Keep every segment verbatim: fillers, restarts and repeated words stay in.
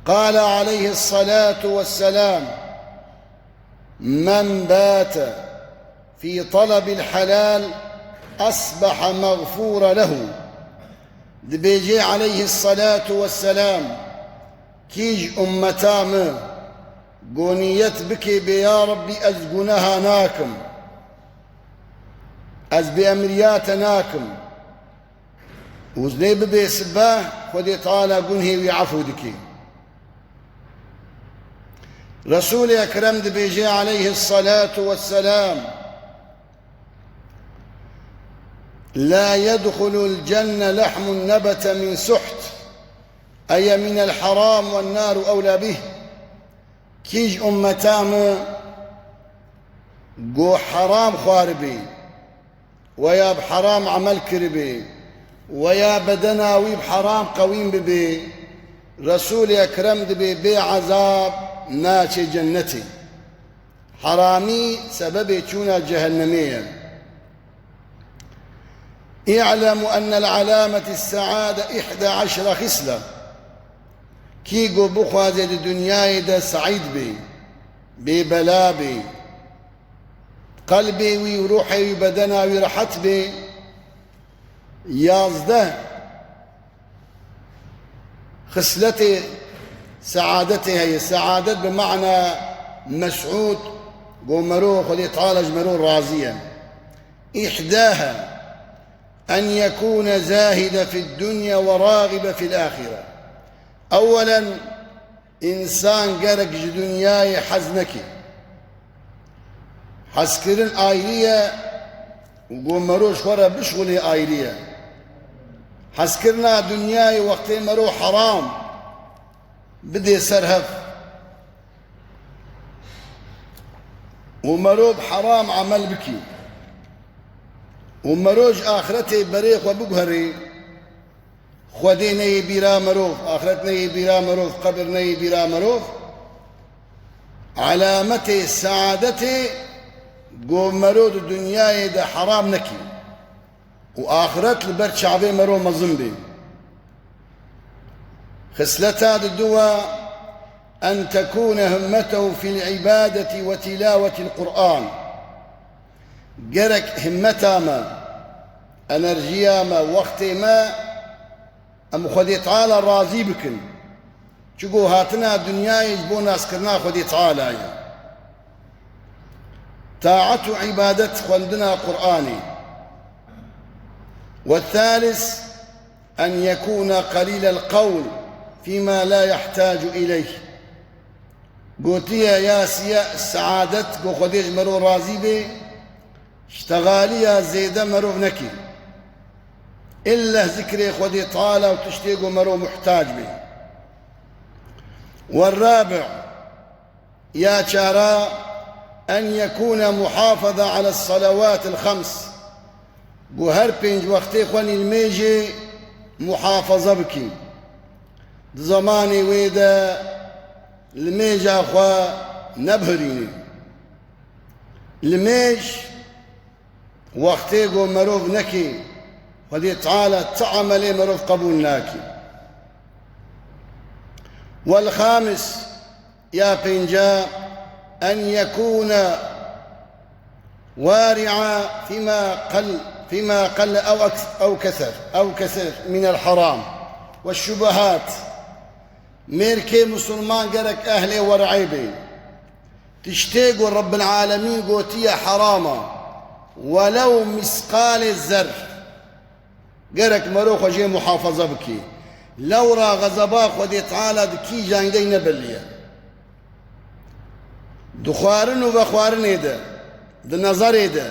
قال عليه الصلاة والسلام: من بات في طلب الحلال أصبح مغفورا له. Dibêje aleyhissalatu vesselam: Kî ji ummeta min go niyet bike bê, ya Rabbî, ez guneha nakim, ez bêemriyate nakim, û lê bibê sibeh, Xwedê Teala gunhê wî efû dike. Resûlê Ekrem dibêje aleyhissalatu vesselam: لا يدخل الجنة لحم نبت من سحت، أي من الحرام، والنار أولى به. Kî ji ummeta min go heram xwaribê, weya bi heram emel kiribê, weya bedena wî bi heram qewîm bibê, Resûlê Ekrem dibê bê ezab, naçê cennetê. Heramî sebebê çûna cehennemê ye. اعلموا أن العلامة السعادة إحدى عشر خصلة. Kî go bixwaze di dinyayê de seîd bê, bê bela bê, qelbê wî û ruhê wî, bedena wî rehet bê, yazdeh xisletê seadetê heye. Seadet bi mana mesûd, go mero Xwedê Teala ji mero razî ye. إحداها أن يكون زاهدا في الدنيا وراغبا في الآخرة. أولا، Însan gerek ji dinyayê hez neke. Hezkirin ayrî ye û go mero ji xwe re bişixulê ayrî ye. Hezkirina dinyayê wextê mero heram bidê ser hev û mero bi heram emel bikî û mero ji axretê berê xwe biguherê, Xwedê neyê bîra mirov, axiret neyê bîra mirov, qebir neyê bîra mirov, alametê seadetê go mero di dinyayê de heram nekî û axiret li ber çavê mero mezin bê. Xisleta diduwa, أن تكون همته في العبادة وتلاوة القرآن. Gerek himmeta me, enerjiya me, wextê me, em Xwedê Teala razî bikin. Çigo hatina dinyayê ji bo naskirina Xwedê Teala ye. Taet û îbadet, xwendina Qur'anê. والثالث، أن يكون قليل القول فيما لا يحتاج إليه. Gotiye ya siye, seadet, go Xwedê ji mero razî bê, ştexaliya zêde merov nekê. Îlle zikrê Xwedê Teala û tiştê go mero muhtac bê. والرابع، Ya çara, أن يكون محافظا على الصلوات الخمس. Go her pênc wextê xwe nîlmêjê muhafaza bikî. Di zemanê wê de limêja xwe nebihirînê. Limêj wextê go merov nekê, Xwedê Teala ti emelê merov qebûl nakê. والخامس، Ya pênca، أن يكون ورعا فيما قل، فيما قل أو أكث-، أو كثر، أو كثر من الحرام والشبهات. Mêrkê misilman gerek ehlê wer'ê bê. Tiştê ku Rebbil Alemîn gotiye herama, welew misqalê zerr. Gerek mero xwe jê muhafaza bikî. Lewra xezeba Xwedê Teala di kîjan dey ne belî ye. Di xwarin û vexwarinê de, di nezerê de.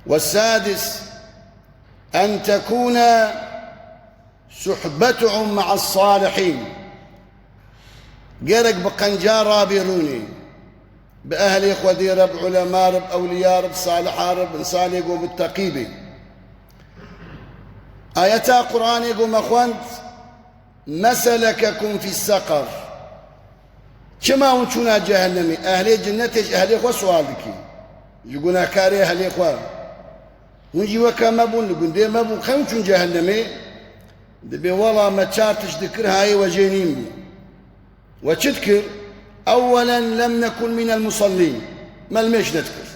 والسادس، أن تكون صحبتهم مع الصالحين. Gerek bi qenca rabê rûnê. Bi ehlê Xwedê re, bi ulema re, bi ewliya re, bi saliha re, bi însanê ku muteqî bê. Ayeta Qur'anê ku me xwend, ما سلككم في سقر. Çima hûn çûna cehennemê? Ehlê cinnetê ji ehlê xwe sual dikî. Ji gunekarê ehlê xwe. Hûn jî weke me bûn, li gundê me bûn, qey hûn çûn cehennemê? Dibê, wela me çar tişt dikir, hayê we jê nîn bû. We çi dikir? Ewwelen lem nekun minel musallîn. Me limêj nedikir.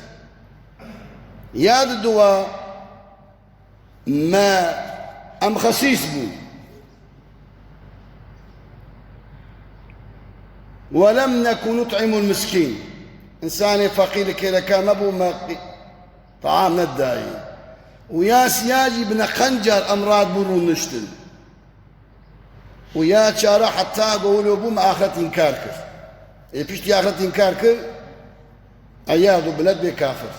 Ya di dua me em xesîs bûn. Ve lem nekun nut'imul miskîn. Însanê feqîr li kêleka me bû, me qî-, taam nedayî. Û ya siya jî bi ne qencar em radibûn rûniştin. Û ya çara heta ku wilo bû me axiret înkar kir. Ê piştî axiret înkar kir, eyadu bilet bê kafir.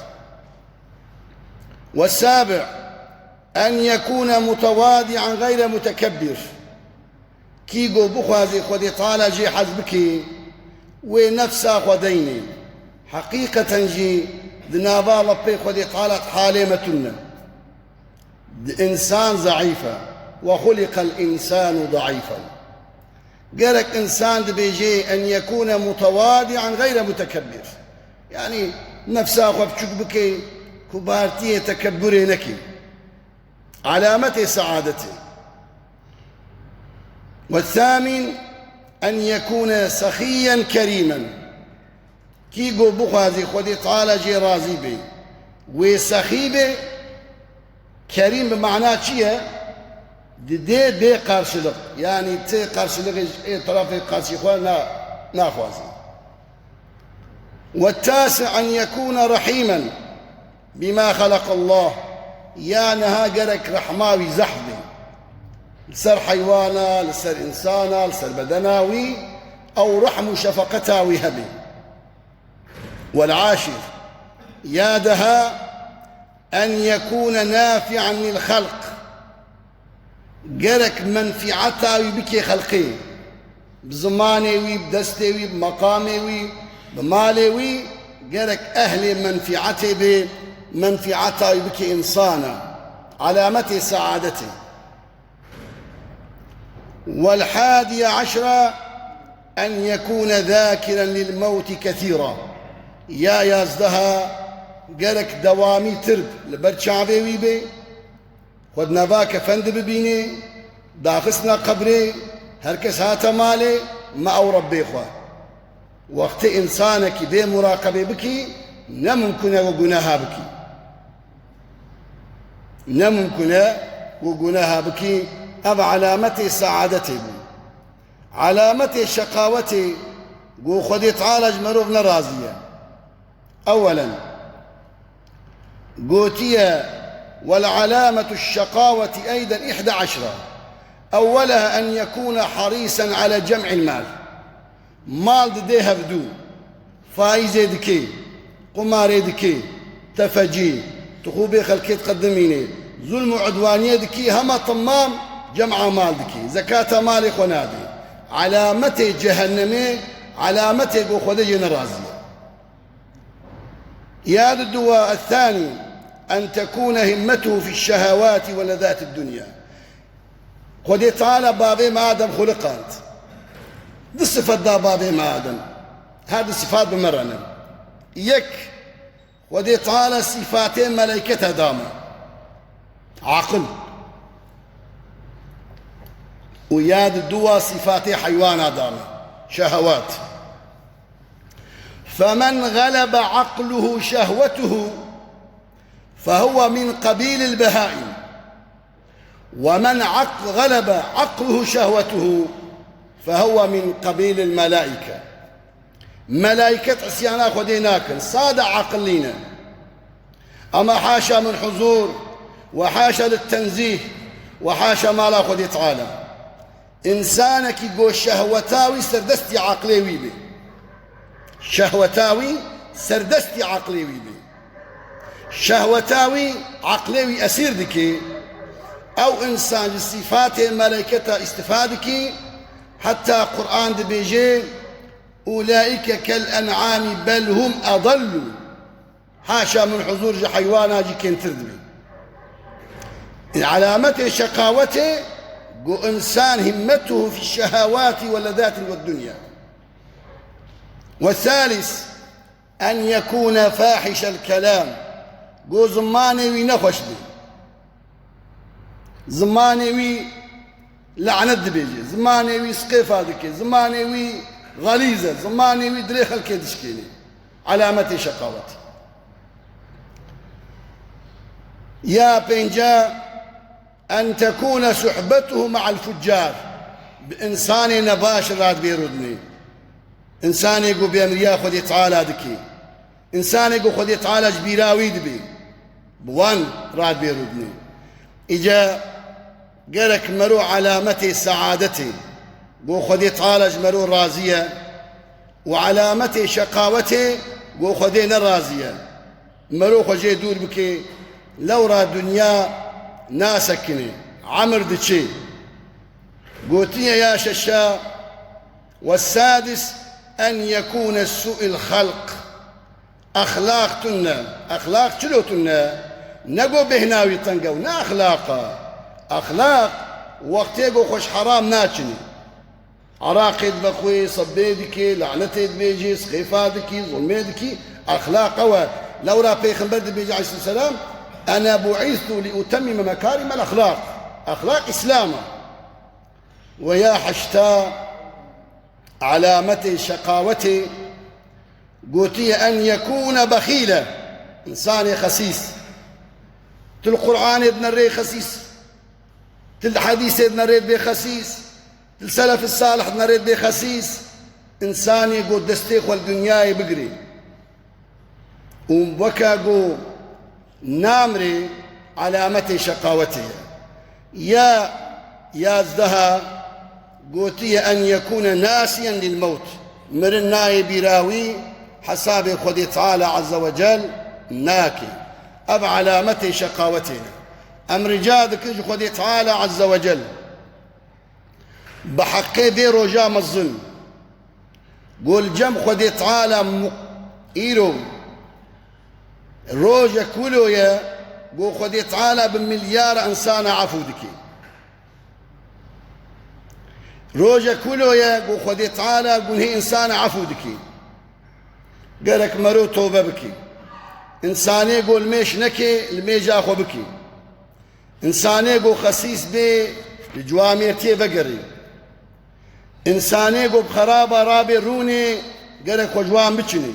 Ve sabi', en yekûne mutewadi'en gayre mutekebbir. Kî ku bixwazê Xwedê Teala jê hez bikê, wê nefsa xwe deynê. Heqîqeten jî di nava lepê Xwedê Teala di halê me tune. Di însan zeîf e. Ve xuliqel însanu zeîfen. Gerek însan dibêje en yekûne mutewadi'en gayre mutekebbir. Yanî nefsa xwe biçûk bike, kubartiyê, tekebburê neke. Alametê seadetê. Ve thamîn en yekûne sexîyen kerîmen. Kî ku bixwazî Xwedê Teala jê razî bê, wê sexî bê, kerîm bi mana çi ye? Didê bê qarşılık. Yanî ti qarşılıkê ji ê terefê qarşî xwe na-, naxwazî. Ve tasi' en yekûne rehîmen. Bima xeleqallah, ya niha gerek rehma wî zehf be. Li ser heywana, li ser însana, li ser bedena wî, ew rehm û şefeqeta wî hebe. Wel aşir, ya deha, en yekûne nafi'en lil xelq. Gerek menfîeta wî bikê xelkê. Bi zimanê wî, bi destê wî, bi meqamê wî, bi malê wî, gerek ehlê menfîetê bê, menfîeta wî bikê însana. Alametê seadetê. Wel hadiye eşra en yekûne zakiren lil mewtî kesîra. Ya yazdeha, gerek dewamî tirb li ber çavê wî bê. Xwe di nava kefen de bibînê, daxistina qebrê, her kes hate malê, me ew Rebbê xwe. Wextê însanekî bê muraqebê bikî, ne mumkun e ku guneha bikî. Ne mumkun e ku guneha bikî, ev alametê seadetê bû. Alametê şeqawetê ku Xwedê Teala ji merov ne razî ye. Ewelen, gotiye, "Wel alametu şeqaweti eyden ihda eşra. Ewweleha en yekûne harîsen ala cem'il mal." Mal didê hevdû, faîzê dikê, qumarê dikê, tefecî, tixûbê xelkê diqedimînê, zulm û udwaniyê dikî, hema temam cem'a mal dikî, zekata malê xwe nadê. Alametê cehennemê, alametê ku Xwedê jê nerazî ye. Ya di dua, الثاني، أن تكون همته في الشهوات ولذات الدنيا. Xwedê Teala bavê me Adem xuliqand. Du sifet da bavê me Adem. Her du sifat bi me re ne. Yek, Xwedê Teala sifatê meleykete da me. Aqil. Û ya di dua sifatê heywana da me. Şehewat. فمن غلب عقله شهوته فهو من قبيل البهائم. ومن عق-، غلب عقله شهوته فهو من قبيل الملائكة. Melayket îsyana Xwedê nakin, sade aqilî ne. Ama haşa min huzur, ve haşa lit tenzîh, ve haşa mala Xwedê Teala. Însanekî ku şehweta wî serdestî aqilê wî be. Şehweta wî serdestî aqilê wî be. Şehweta wî aqilê wî esîr dike. Ew însan ji sîfatê meleyketa îstifa dike. Heta Quran dibêje, "Ulaîke kel en'amî bel hum edallu." Haşa min huzur, ji heywana jî kêmtir dibe. Alametê şeqawetê, ku însan himmetuhu fi şehawati ve lezatin ve dunya. Ve salis, en yekûne fahişel kelam, ku zimanê wî nexweş be. Zimanê wî lanet dibêje, zimanê wî sqêfa dike, zimanê wî Xalîz e, zimanê wî dilê xelkê dişkênê. Alametê şeqawetê. Ya pênca, en tekûne suhbetuhu ma'al fuccar. Bi însanê nebaş re radbêro dinê. Însanê ku bêmriya Xwedê Teala dikê. Însanê ku Xwedê Teala ji bîra wî dibê. Bi wan radbêro dinê. Îca gerek mero alametê seadetê. Ku Xwedê Teala ji mero razî ye. Û alametê şeqawetê ku Xwedê ne razî ye. Mero xwe jê dûr bike, lewra dinya nasekine, emir diçe. Gotiye ya şeşa, ve sadis en yekûne su'il xelq. Exlaq tune. Exlaq çilo tune? Ne go bêhna wî teng e û ne exlaq e. Exlaq wextê go xwe ji heram naçinî. Eraqê dibexwê, sebbê dikî, lanetê dibêjî, sixêfa dikî, zulmê dikî, exlaq ew e. Lewra Pêxember dibêje aleyhisselam, "Ene bu'istu li utemmime mekarimel exlaq." Exlaq Îslam e. Ve ya heşta, alametê şeqawetê, gotiye, "En yekûne bexîle." Însanê xesîs. Tu li Qur'anê dinerê xesîs. Tu li hedîsê dinerê dibê xesîs. Li selef salih nerê dibê xesîs, însanê ku destê xwe li dinyayê bigirê û weke ku namrê, alametê şeqawetê ye. Ya yazdeha gotiye, en yekûne nasiyen lil mewt, mirin nayê bîra wî, hesabê Xwedê Teala Azze ve Cel nake. Ev alametê şeqawetê ne. Em rica dikin ji Xwedê Teala Azze ve Cel, bi heqê vê roja mezin, ku li cem Xwedê Teala mu-, îro rojek wilo ye, ku Xwedê Teala bi milyara insana efû dike. Rojek wilo ye, ku Xwedê Teala gunhê insana efû dike. Gerek mero tobe bike. Însanê ku limêj neke, limêja xwe bike. Însanê ku xesîs bê, li ciwamêrtiyê vegerê. Însanê ku bi xeraba rabê rûnê, gerek xwe ji wan biçinê.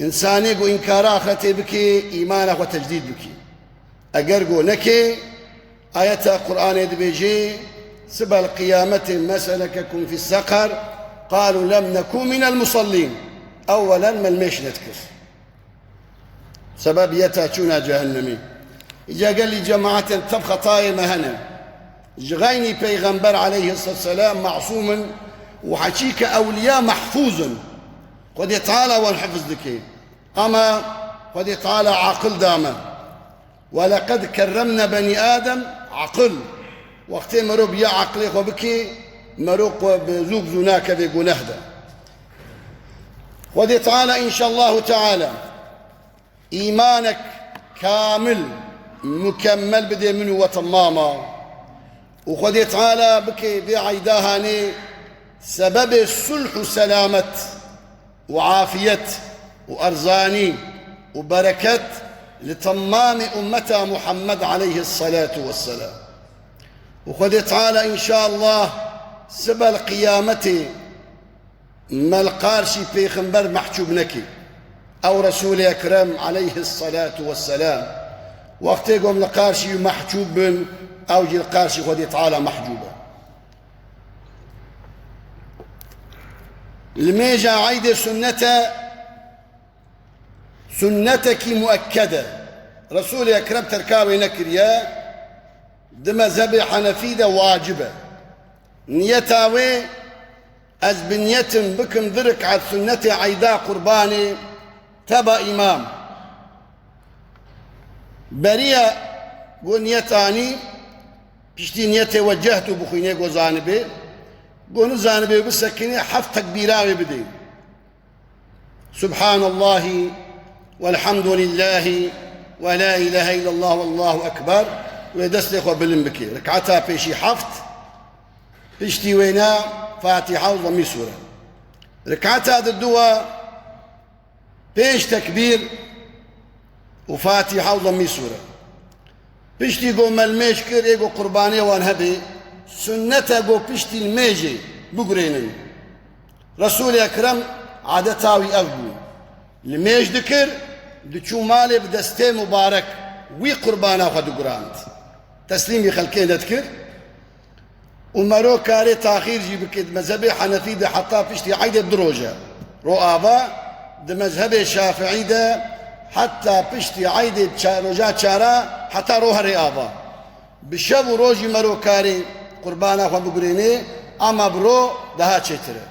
Însanê ku înkara axretê bike, îmana xwe tecdîd bike. Eger ku neke, ayeta Qur'anê dibêje, "Sibel qiyametê meselekekum fî seqer, qalu lem neku minel musallîn." Ewelen me limêj nedikir. Sebebiyeta çûna cehennemê. Îca gelî cemaetên tev xetayê me hene. Ji xeynî Peyxember aleyhisselam masûm in û heçîke ewliya mehfûz in. Xwedê Teala wan hifz dike. Ama Xwedê Teala aqil da me. "Ve leqed kerremne benî Adem", aqil. Wextê merov bi ya aqilê xwe bike, merov xwe bi zû bi zû nakeve guneh de. Xwedê Teala înşallahu Teala îmanek kamil, mukemmel bide min û we temama. Û Xwedê Teala bike vê eyda hanê sebebê sulh û selamet û afiyet û erzanî û bereket li temamê ummeta Muhammed aleyhisselatu vesselam. Û Xwedê Teala înşallah sibel qiyametê me li qarşî Pêxember mehcûb nekî. Ew Resûlê Ekrem aleyhisselatu vesselam, wextê ku em li qarşî wî mehcûb bin, ew jî li qarşî Xwedê Teala mehcûb e. Limêja eydê sunnet e, sunnetekî muekked e. Resûlê Ekrem terka wê nekiriye, di mezhebê Henefî de wacib e. Niyeta wê, ez bi niyetim bikim du rik'et sunnetê eyda qurbanê teba îmam. Beriya ku niyet anî, piştî niyetê wecehtu bixwînê ku zanibê, ku nizanibê bisekinê heft tekbîra wê bidê. Subhanallahi velhamdülillahi ve la ilahe illallah vallahu ekber. Wê destê xwe bilind bike. Rikata pêşî heft, piştî wêna Fatiha û Zemmî Sûre. Rikata di dua pênc tekbîr û Fatiha û Zemmî Sûre. Piştî ku me limêj kir, ê ku qurbanê wan hebe, sunnet e ku piştî limêjê bigurênin. Resûlê Ekrem adeta wî ev bû. Nimêj dikir, diçû malê bi destê mubarek wî qurbana xwe digurand. Teslîmî xelkê nedikir. Û mero karê taxîr jî bike di mezhebê Henefî de heta piştî eydê bi du roj e. Ro ava, di mezhebê Şafiî de heta piştî eydê ça-, roja çara heta ro herê ava. Bi şev û rojî mero karê qurbana xwe bigurênê, ama bi ro daha çêtir e.